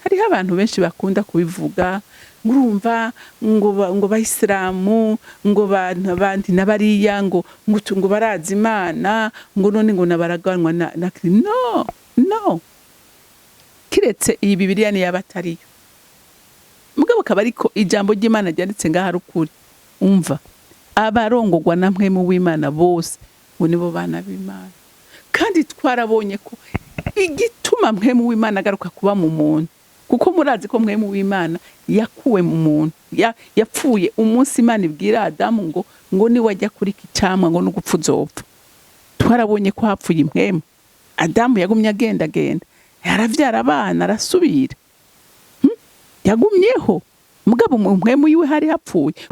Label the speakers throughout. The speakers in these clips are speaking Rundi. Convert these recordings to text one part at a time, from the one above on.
Speaker 1: Hariho abantu benshi bakunda kubivuga, ngo urumva ngo bayisilamu, ngo abandi n'abariya, ngo barazi Imana, ngo none ngo nabaraganwa na no no, kiretse iyi Bibiliya niyo aba atariyo. Mugabo akaba ariko ijambo ry'Imana ryanditse ngaho ari ukuri. Umva, abarongorwa na Mpwemu w'Imana bose ngo nibo bana b'Imana. Kandi twarabonye ko igituma Mpwemu w'Imana agaruka kuba mu muntu, kuko murazi ko Mpwemu w'Imana yakuwe mu muntu, yapfuye umunsi Imana ibwira Adamu ngo niwajya kuri iki camwa ngo n'ugupfa uzopfa. Twarabonye ko hapfuye impwemu. Adamu yagumye agendagenda, yaravyara abana, arasubira, yagumyeho, mugabo mu mpwemu yiwe hari hapfuye.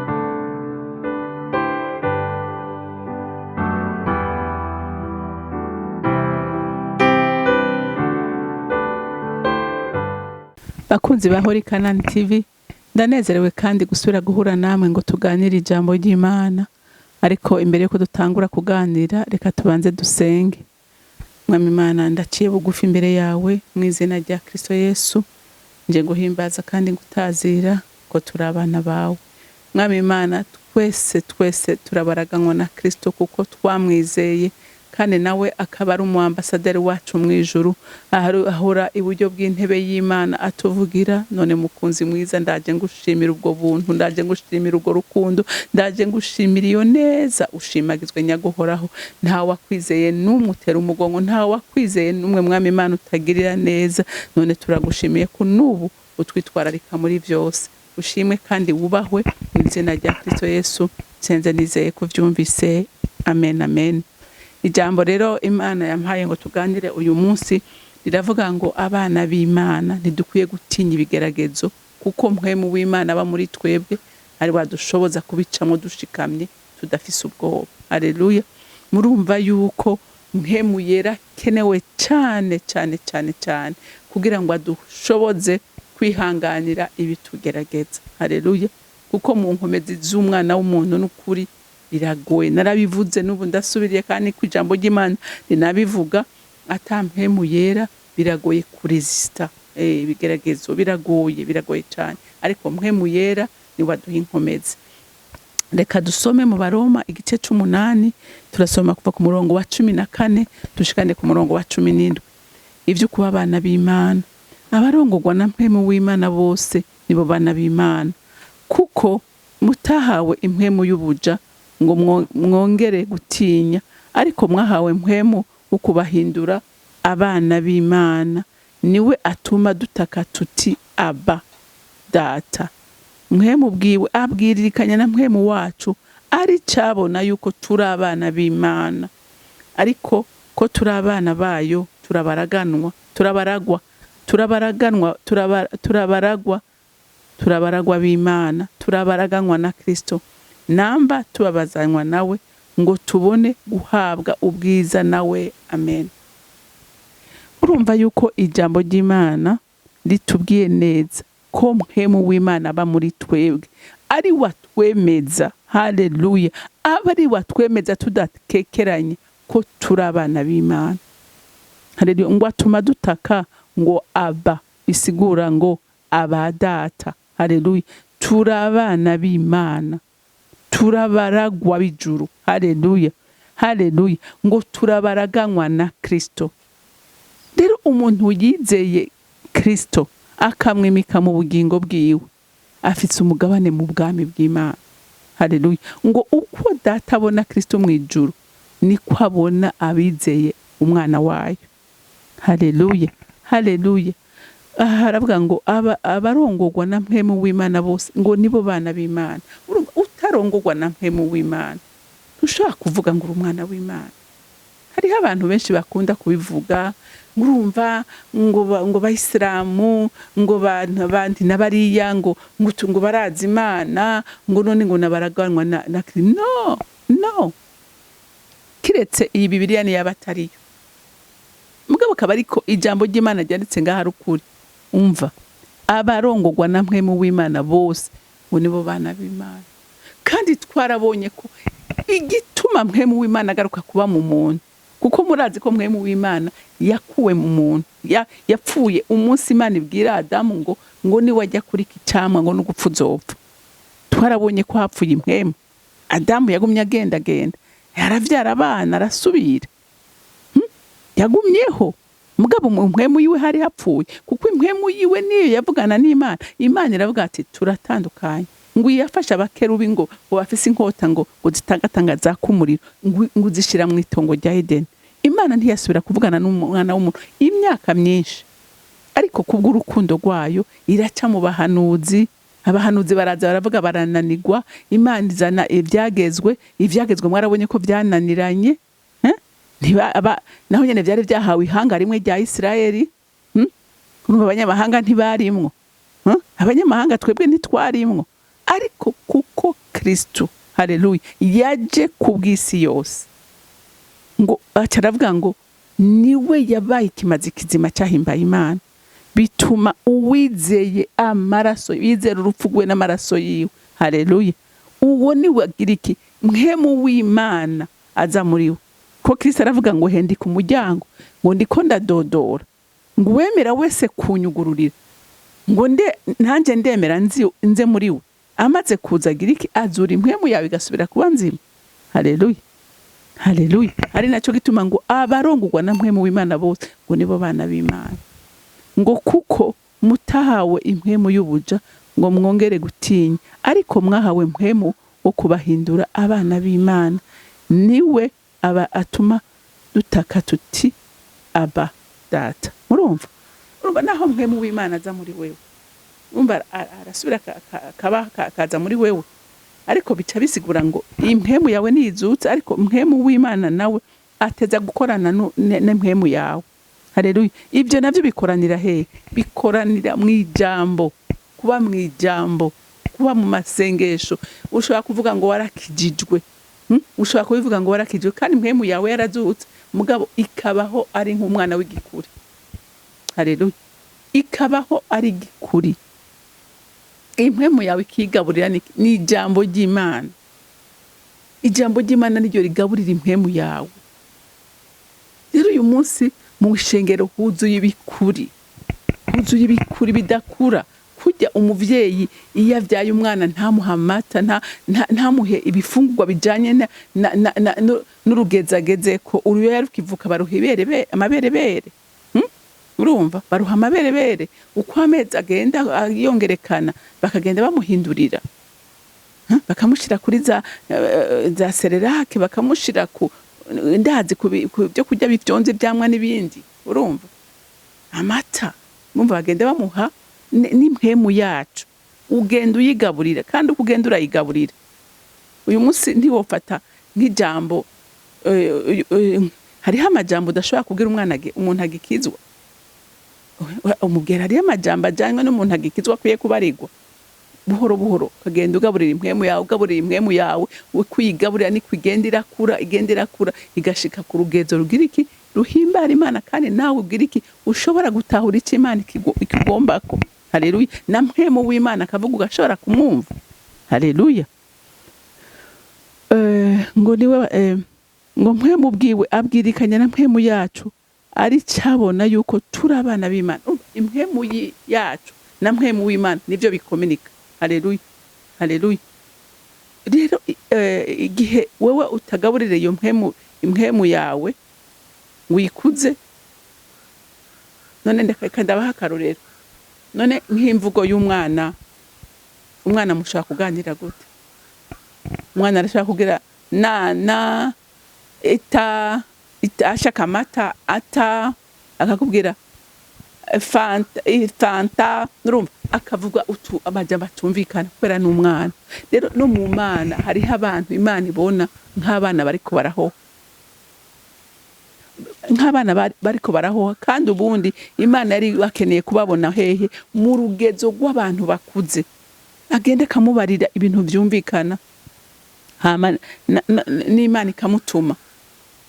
Speaker 1: Bakunzi ba Holy Canaan TV, ndanezerewe kandi gusubira guhura namwe ngo tuganire ijambo ry'Imana. Ariko imbere yuko dutangura kuganira, reka tubanze dusenge. Mwami Imana, ndaciye bugufi imbere yawe mu izina rya Kristo Yesu, nje guhimbaza kandi ngutazira ko turi abana bawe. Mwami Imana, twese twese turabaraganwa na Kristo kuko twamwizeye, kandi nawe akaba ari umuambasaderi wacu mu ijuru, ahora iburyo bw'intebe y'Imana atuvugira. None mukunzi mwiza, ndaje ngushimira ubwo buntu, ndaje ngushimira urwo rukundo, ndaje ngushimira iyo neza. Ushimagizwe nyaguhoraho. Nta wakwizeye n'umwe utera umugongo, nta wakwizeye n'umwe, Mwami Imana, utagirira neza. None turagushimiye ko n'ubu utwitwararika muri byose. Ushimwe kandi wubahwe mu izina rya Kristo Yesu, nsenze nizeye kuvyumvise. Amen, amen. Ijambo rero Imana yampaye ngo tuganire uyu munsi riravuga ngo abana b'Imana ntidukwiye gutinya ibigeragezo, kuko Mpwemu w'Imana aba muri twebwe ari wadushoboza kubicamo dushikamye tudafise ubwoba. Haleluya. Murumva yuko Mpwemu yera akenewe cyane cyane cyane cyane kugira ngo adushoboze kwihanganira ibitugerageza. Haleluya. Kuko mu nkomezi z'umwana w'umuntu n'ukuri biragoye. Narabivuze n'ubu ndasubiriye, kandi ku ijambo ry'Imana rinabivuga, ata Mpwemu yera biragoye kuresista ibigeragezo, biragoye, biragoye cyane. Ariko Mpwemu yera ni waduha inkomezi. Reka dusome mu Baroma igice c'umunani, turasoma kuva ku murongo wa 14 dushikane ku murongo wa 17. Ivyo kuba abana b'Imana. Abarongorwa na Mpwemu w'Imana bose nibo bana b'Imana, kuko mutahawe impwemu y'ubuja ngo mwongere gutinya, ariko mwahawe mpwemu wo kubahindura abana b'Imana. Niwe atuma dutaka tuti Aba Data. Mpwemu bwiwe abwiririkanya na Mpwemu wacu ari cabona yuko turi abana b'Imana. Ariko ko turi abana bayo, turabaraganwa, turabaragwa, turabaraganwa, turabaragwa, turabaragwa b'Imana, turabaraganwa na Kristo, namba tubabazanywa nawe ngo tubone guhabwa ubwiza nawe. Amen. Urumva yuko ijambo ry'Imana ritubwiye neza ko Mpwemu w'Imana aba muri twebwe, ari watwemeza. Haleluya. Aba ari watwemeza tudakekeranye ko turi abana b'Imana. Haleluya. Ngo atuma dutaka ngo Aba, bisigura ngo aba Data. Haleluya. Turi abana b'Imana, turabaragwa b'ijuru. Haleluya, haleluya. Ngo turabaraganwa na Kristo. Rero umuntu yizeye Kristo akamwimika mu bugingo bwiwe, afise umugabane mu bwami bw'Imana. Haleluya. Ngo uko Data abona Kristo mu ijuru, niko abona abizeye umwana wayo. Haleluya, haleluya. Aha haravuga ngo abarongorwa na Mpwemu w'Imana bose ngo nibo bana b'Imana. Urumva, utarongorwa na Mpwemu w'Imana ntushobora kuvuga ngo uri umwana w'Imana. Hariho abantu benshi bakunda kubivuga, ngo urumva ngo bayisilamu, ngo abandi n'abariya, ngo barazi Imana, ngo none ngo nabaraganwa na no no, kiretse iyi Bibiliya niyo aba atariyo. Mugabo akaba ariko ijambo ry'Imana ryanditse ngaho ari ukuri. Umva, abarongorwa na Mpwemu w'Imana bose ngo nibo bana b'Imana. Kandi twarabonye ko igituma Mpwemu w'Imana agaruka kuba mu muntu, Kuko murazi ko mpwemu w'Imana yakuwe mu muntu, yapfuye umunsi Imana ibwira Adamu ngo niwajya kuri iki camwa ngo n'ugupfa uzopfa. Twarabonye ko hapfuye impwemu. Adamu yagumye agendagenda, yaravyara abana, arasubira, Yagumyeho, mugabo mu mpwemu yiwe hari hapfuye, kuko impwemu yiwe niyo yavugana n'Imana. Imana iravuga ati: "Turatandukanye." Ngo yafashe abakerubi ngo bafise inkota ngo zitangatanga zaka umuriro, ngo zishira mu itongo rya Edeni. Imana ntiyasubira kuvugana n'umwana w'umuntu imyaka myinshi, ariko kubw'urukundo rwayo iraca mu bahanuzi. Abahanuzi baraza baravuga, barananirwa. Imana izana ibyagezwe. Ibyagezwe mwarabonye ko byananiranye, eh? Naho nyene vyari vyahawe ihanga rimwe rya Isirayeli, Urumva abanyamahanga ntibarimwo, Abanyamahanga twebwe ntitwarimwo, ariko kuko Kristo, haleluya, yaje ku bw'isi yose, ngo aca aravuga ngo niwe yabaye ikimazi kizima cyahimbaye Imana, bituma uwizeye amaraso, yizera urupfu rwe n'amaraso yiwe, haleluya, uwo niwe agira iki? Mpwemu w'Imana aza muri we. Ko Kristo aravuga ngo: "Hendi ku muryango, ngo ndiko ndadodora, ngo uwemera wese kunyugururira, ngo nde nanjye ndemera nze muri we." Amaze kuza agira iki? Azura impwemu yawe igasubira kuba nzima. Haleluya, haleluya! Ari nacyo gituma ngo abarongorwa na mpwemu w'Imana bose ngo nibo bana b'Imana. Ngo kuko mutahawe impwemu y'ubuja ngo mwongere gutinya, ariko mwahawe mpwemu wo kubahindura abana b'Imana, niwe aba atuma dutaka tuti: "Aba, Data." Murumva? Urumva naho mpwemu w'Imana aza muri wewe, urumva arasubira akaza muri wewe, ariko bica bisigura ngo impwemu yawe nizutse, ariko mpwemu w'Imana nawe ateza gukorana n'impwemu yawe. Haleluya! Ibyo navyo bikoranira hehe? Bikoranira mu ijambo, kuba mu ijambo, kuba mu masengesho. Ushobora kuvuga ngo warakijijwe, Ushobora kubivuga ngo warakijijwe kandi impwemu yawe yarazutse, mugabo ikabaho ari nk'umwana w'igikuri. Haleluya! Ikabaho ari igikuri, impwemu yawe ikigaburira ni ijambo ry'Imana. Ijambo ry'Imana niryo rigaburira impwemu yawe. Rero uyu munsi mu ishengero huzuye ibikuri, huzuye ibikuri bidakura. Kurya umuvyeyi iyo avyaye umwana ntamuhe amata, ntamuhe ibifungurwa bijanye n'urugezo agezeko, uruyoya rukivuka baruha amaberebere, Urumva baruha amaberebere, uko amezi agenda yongerekana bakagenda bamuhindurira, Bakamushira kuri za Cerelac, bakamushira ku ndazi ku byo kurya bifyonze, ivyamwa n'ibindi. Urumva amata, urumva bagenda bamuha n'impwemu yacu ugenda uyigaburira, kandi uko ugenda urayigaburira. Uyu munsi ntiwofata nk'ijambo, hariho amajambo udashobora kubwira umwana umuntu agikizwa. Umubwira, hariho amajambo ajanywe n'umuntu agikizwa akwiye kubarirwa buhoro buhoro, ukagenda ugaburira impwemu yawe, ugaburira impwemu yawe. Uko uyigaburira niko igenda irakura, igenda irakura, igashika ku rugezo rugira iki? Ruhimbara Imana. Kandi nawe ugira iki? Ushobora gutahura icyo Imana ikigumbako. Haleluya! Na mpwemu w'Imana akavuga, ugashobora kumwumva. Haleluya! Ngo niwe ngo mpwemu bwiwe abwirikanya na mpwemu yacu ari cyabona yuko turi abana b'Imana. Urumva, impwemu yacu na mpwemu w'Imana nivyo bikominika. Haleluya, haleluya! Rero igihe wewe utagaburira iyo mpwemu, impwemu yawe wikuze. None ndeka ndabaha akarorero. None nk'imvugo y'umwana, umwana mushobora kuganira gute? Umwana arashobora kugira na na ita ita, ashaka amata ata, akakubwira fanta, fanta. Urumva akavuga utu amajambo atumvikana kubera n'umwana. Rero no mu Mana hariho abantu Imana ibona nk'abana bariko barahoha, nk'abana bariko barahoha, kandi ubundi Imana yari bakeneye kubabona hehe? Mu rugezo rw'abantu bakuze, agende akamubarira ibintu vyumvikana, hama n'Imana ikamutuma.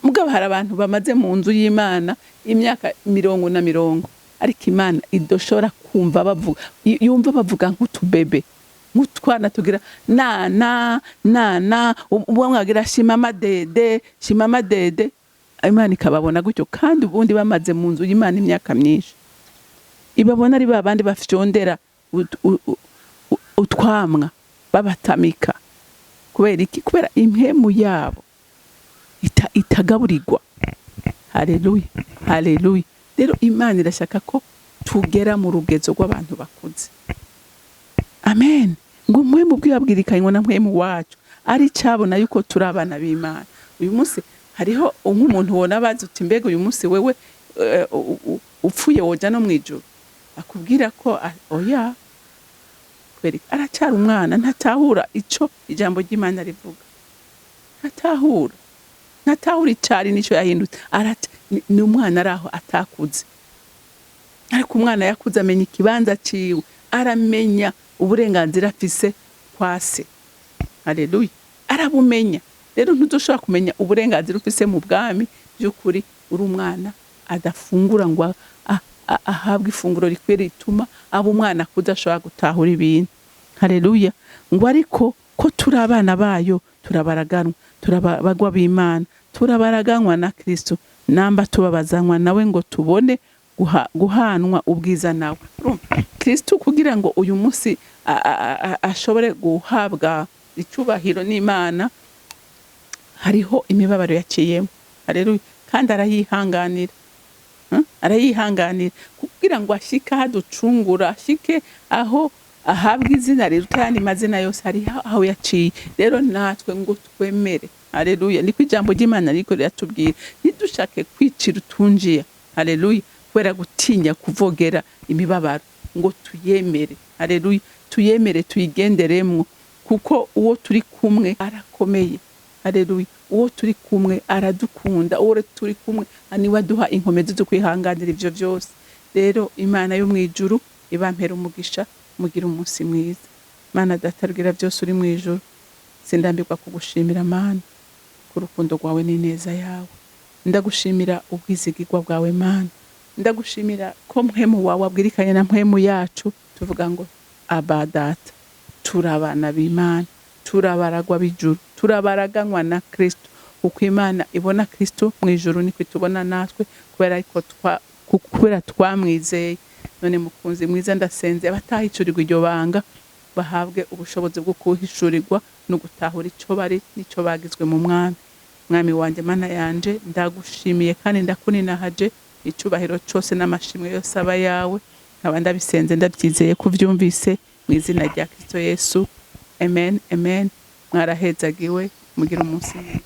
Speaker 1: Mugabo hari abantu bamaze mu nzu y'Imana imyaka mirongo na mirongo, ariko Imana idoshobora kumva bavuga, yumva bavuga nk'utubebe, nk'utwana tugira na na na na. Umwe mwagira shima amadede, shima amadede. Imana ikababona gutyo, kandi ubundi bamaze mu nzu y'Imana imyaka myinshi. Ibabona ari ba bandi bafyondera utwamwa babatamika. Kubera iki? Kubera impemu yabo itagaburirwa. Haleluya, haleluya. Rero Imana irashaka ko tugera mu rugezo rw'abantu bakuze. Amen. Ngo mpwemu bwibabwirikanywa na mpwemu wacu ari cabona yuko turi abana b'Imana. Uyu munsi hariho nk'umuntu wona bazi uti: "Mbega uyu munsi wewe upfuye woja no mwijuru?" Akubwira ko oya. Kubera iki? Aracyari umwana, ntatahura ico ijambo ry'Imana rivuga, ntatahura icari nico yahindutse. Ni umwana ari aho atakuze. Ariko umwana yakuze amenya ikibanza ciwe, aramenya uburenganzira afise kwa se. Haleluya, arabumenya. Rero ntuzoshobora kumenya uburenganzira ufise mu bwami by'ukuri uri umwana adafungura ngo ahabwe ifunguro rikwiye rituma aba umwana akuze ashobora gutahura ibintu. Haleluya. Ngo ariko ko turi abana bayo, turabaraganwa, turabagwa b'Imana, turabaraganwa na Kristo, namba tubabazanwa nawe ngo tubone guhanwa ubwiza nawe. Urumva, Kristo kugira ngo uyu munsi ashobore guhabwa icyubahiro n'Imana, hariho imibabaro yaciyemo. Haleluya. Kandi arayihanganira. Arayihanganira kugira ngo ashike aho aducungura, ashike aho ahabwa izina riruta ayandi mazina yose. Hariho aho yaciye. Rero natwe ngo twemere. Haleluya. Niko ijambo ry'Imana riko riratubwira, ntidushake kwicira utunjiya. Haleluya. Kubera gutinya kuvogera imibabaro, ngo tuyemere. Haleluya. Tuyemere, tuyigenderemwo, kuko uwo turi kumwe arakomeye. Haleluya. Uwo turi kumwe aradukunda, uwo turi kumwe niwe aduha inkomezi zo kwihanganira ivyo vyose. Rero Imana yo mw'ijuru ibampera umugisha, mugira umunsi mwiza. Mana Data rugira byose uri mw'ijuru, sindambirwa kugushimira Mana ku rukundo rwawe n'ineza yawe. Ndagushimira ubwizigirwa bwawe Mana. Ndagushimira ko mpwemu wawe abwirikanye na mpwemu yacu, tuvuga ngo: "Aba Data." Turi abana b'Imana, turabaragwa b'ijuru, turabaraganwa na Kristo. Uko Imana ibona Kristo mu ijuru niko itubona natwe, kubera ariko kubera twamwizeye. None mukunzi mwiza, ndasenze abatahishurirwa iryo banga bahabwe ubushobozi bwo kuhishurirwa no gutahura ico bari n'ico bagizwe mu Mwami. Mwami wanje, Mana yanje, ndagushimiye kandi ndakuninahaje. Icubahiro cose n'amashimwe yose aba yawe. Nkaba ndabisenze ndabyizeye ko uvyumvise, mu izina rya Kristo Yesu. Amen, amen. Mwarahezagiwe, mugira umunsi mwiza.